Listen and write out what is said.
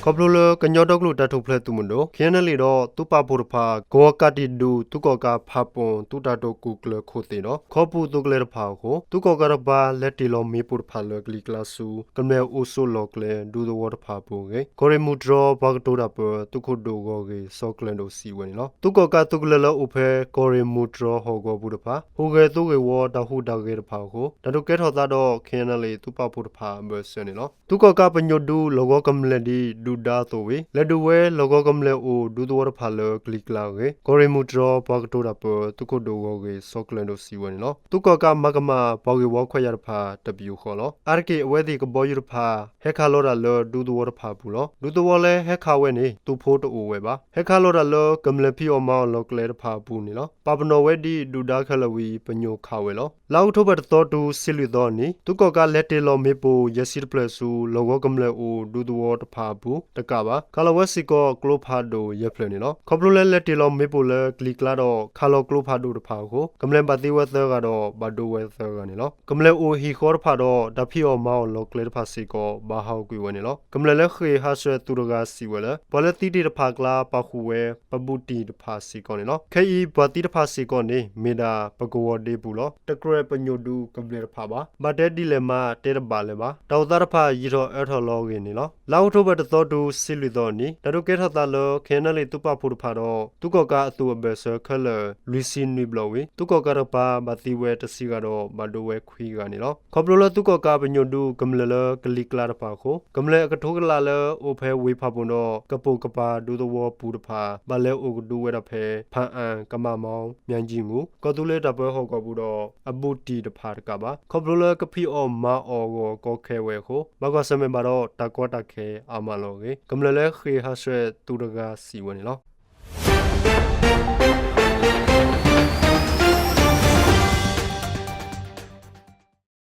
ခီဖျိလၢကညီဒီကလုာ်တၢ်ထူၣ်ဖျဲးသုးမုၢ်ဒိၣ် ခ့ၣ်အဲၣ်ယူၣ်အ့ၣ် ဒီး သုးပာ်ဖှိၣ်တဖၣ် ကဝီၤကးတံာ်ဒုး သုးကီၣ်ကးဖးပိၣ် သုးတၢ်တိာ်ကူၣ်ကျဲၤခိၣ်သ့ၣ်ဒီး ခီပူၤသုးကလၢၤတဖၣ်အဃိ သုးကီၣ်ကးတကပၤ လဲၤတ့ၢ်လီၤမ့ၣ်ပိၢ်တဖၣ်လၢကလံၤကျါဆူ ကမျၢၢ်အိၣ်ဆိးလီၢ်ကျဲ ဒူသဝီတဖၣ်အပူၤအဂ့ၢ် ကီၢ်ရ့ၣ်မုၢ်တြီၢ်ပှၤကတိၤတၢ်ပၢ သုးခိၣ်ဒိၣ်ဂီၢ်ဂ့ၢ် စီၤကျၢၤဒိၣ် စံးဝဲန့ၣ်လီၤ. သုးကီၣ်ကးသုးကလၢၤလၢအိၣ်ဖဲ ကီၢ်ရ့ၣ်မုၢ်တြီၢ်ဟီၣ်ကဝီၤပူၤတဖၣ် ဟူးဂဲၤသိဂ့ၢ်ဝီတၢ်ဟူးတၢ်ဂဲၤတဖၣ်အဃိ တၢ်ဒုးကဲထီၣ်သးဒီး ခ့ၣ်အဲၣ်ယူၣ်အ့ၣ် သုးပာ်ဖှိၣ်တဖၣ်အဘၢၣ်စၢၤန့ၣ်လီၤ. သုးကီၣ်ကးပညိၣ်ဒုး လီၢ်ကဝီၤကမျၢၢ်ဒ်ဒုၣ်ဒါအသိးဝံၤ လဲၤဒုးဝဲလီၢ်ကဝီၤကမျၢၢ်အိၣ် ဒူသဝီတဖၣ်လၢကလံၤကျါအဂ့ၢ် ကီၢ်ရ့ၣ်မုၢ်တြီၢ်ပှၤကတိၤတၢ်ပၢ သုးခိၣ်ဒိၣ်ဂီၢ်ဂ့ၢ် စီၤကျၢၤဒိၣ် စံးဝဲန့ၣ်လီၤ. သုးကီၣ်ကးမၤကမၣ် ပှၤဂ့ၢ်ဝီခွဲးယာ်တဖၣ် တပယူာ်ဃီလီၤ. အါတက့ၢ်အဝဲသ့ၣ်ကဘီယူၤတဖၣ် ဟဲခးလီၤတၢ်လၢဒူသဝီတဖၣ်အပူၤလီၤ. ဒူသဝီလၢဟဲခးဝဲန့ၣ် သုးဖိတအိၣ်ဝဲဘၣ်. ဟဲခးလီၤတၢ်လၢကမျၢၢ်ဖံးအီၣ်မၤအီၣ်လီၢ်ကျဲတဖၣ်အပူၤန့ၣ်လီၤ. ပာ်ပနီၣ်ဝဲဒ်ဒုၣ်ဒါခဲလၢာ်ဝံၤ ပညိၣ်ခးဝဲလီၤ. လါအီးကထိဘၢၣ်တသီတုၤ ဆံလွံၢ်သီအနံၤ သုးကီၣ်ကးလဲၤတ့ၢ်လီၤမ့ၣ်ပိၢ် ယဲၢ်ဆံတဖျၢၣ်ဆူ လီၢ်ကဝီၤကမျၢၢ်အိၣ် ဒူသဝီတဖၣ်အပူၤတကးဘၣ်. ခးလီၤဝဲစ့ၢ်ကီးကျိဖးဒိၣ်ယဲၢ်ဖျၢၣ်န့ၣ်လီၤ. ခီဖျိလၢလဲၤတ့ၢ်လီၤမ့ၣ်ပိၢ်လၢကလံၤကျါဒီး ခးလီၤကျိဖးဒိၣ်တဖၣ်အဃိ ကမျၢၢ်ဘၣ်သံဝဲသၢဂၤဒီး ဘၣ်ဒိဝဲသၢဂၤန့ၣ်လီၤ. ကမျၢၢ်အိၣ်ဟံၣ်ဃီတဖၣ်ဒီး တၢ်ဖံးအီၣ်မၤအီၣ်လီၢ်ကျဲတဖၣ်စ့ၢ်ကီး ဘၣ်ဟးဂီၤကွံာ်ဝဲန့ၣ်လီၤ. ကမျၢၢ်လၢဃ့ၢ်ဟးဆှဲးသုးတဂၤစံးဝဲလၢ ပှၤလၢသံတ့ၢ်တဖၣ်အကျါ ပာ်ဃုာ်ဝဲပဘူးတံၢ်တဖၣ်စ့ၢ်ကီးန့ၣ်လီၤ. ခဲအံၤပှၤသံတဖၣ်စ့ၢ်ကီးန့ၣ် မ့ၢ်ဒၣ်ပကဝီၤဒ့ပူၤလီၤ. တကြၢးပညိၣ်ဒုးကမျၢၢ်တဖၣ်ဘၣ်. ဘၣ်တဲဒ်လဲၣ်မး တဲတဘၣ်လၢၤဘၣ်. တၢ်အိၣ်သးတဖၣ်ယံာ်ထီၣ်အၢထီၣ်လီၤအဂ့ၢ်န့ၣ်လီၤ. လါအီးကထိဘၢၣ်တသီတုၤ ဆံလွံၢ်သီအနံၤ တၢ်ဒုးကဲထီၣ်သးလၢ ခ့ၣ်အဲၣ်ယူၣ်အ့ၣ် သုးပာ်ဖှိၣ်တဖၣ်ဒီး သုးကီၣ်ကးအသုးအဘၢၣ်စၢၤခဲလၢာ် လွံၢ်ဆံနွံဘျီဝံၤ သုးကီၣ်ကးတကပၤ ဘၣ်သံဝဲတဆံဂၤဒီး ဘၣ်ဒိဝဲခွံဂၤန့ၣ်လီၤ. ခီဖျိလၢသုးကီၣ်ကးပညိၣ်ဒုးကမျၢၢ်လၢကလံၤကျါတဖၣ်အဃိ ကမျၢၢ်အကထိကလးလၢအိၣ်ဖဲဝ့ၢ်ဖးပိၣ်ဒီး ကပိာ်ကပၤဒူသဝီပူၤတဖၣ် ဘၣ်လဲၤအိၣ်ကဒုဝဲဒၣ်ဖဲ ဖၣ်အၣ်, ကမၣ်မီ, မၠၣ်ကၠံၣ်မူၤ, ကီၢ်သူလ့ၤတၢ်ပၢဟီၣ်ကဝီၤပူၤဒီး အဘူးတံၢ်တဖၣ်တကးဘၣ်. ခီဖျိလၢကဖံးအီၣ်မၤအီၣ်ဂီၢ်ကီခဲဝဲအဃိ ဘၣ်ကွၢ်ဆၢၣ်မဲာ်ဘၣ်ဒီးတၢ်ကီတၢ်ခဲအါမးလီၤအဂ့ၢ် ကမျၢၢ်လၢဃ့ၢ်ဟးဆှဲးသုးတဂၤစံးဝဲန့ၣ်လီၤ.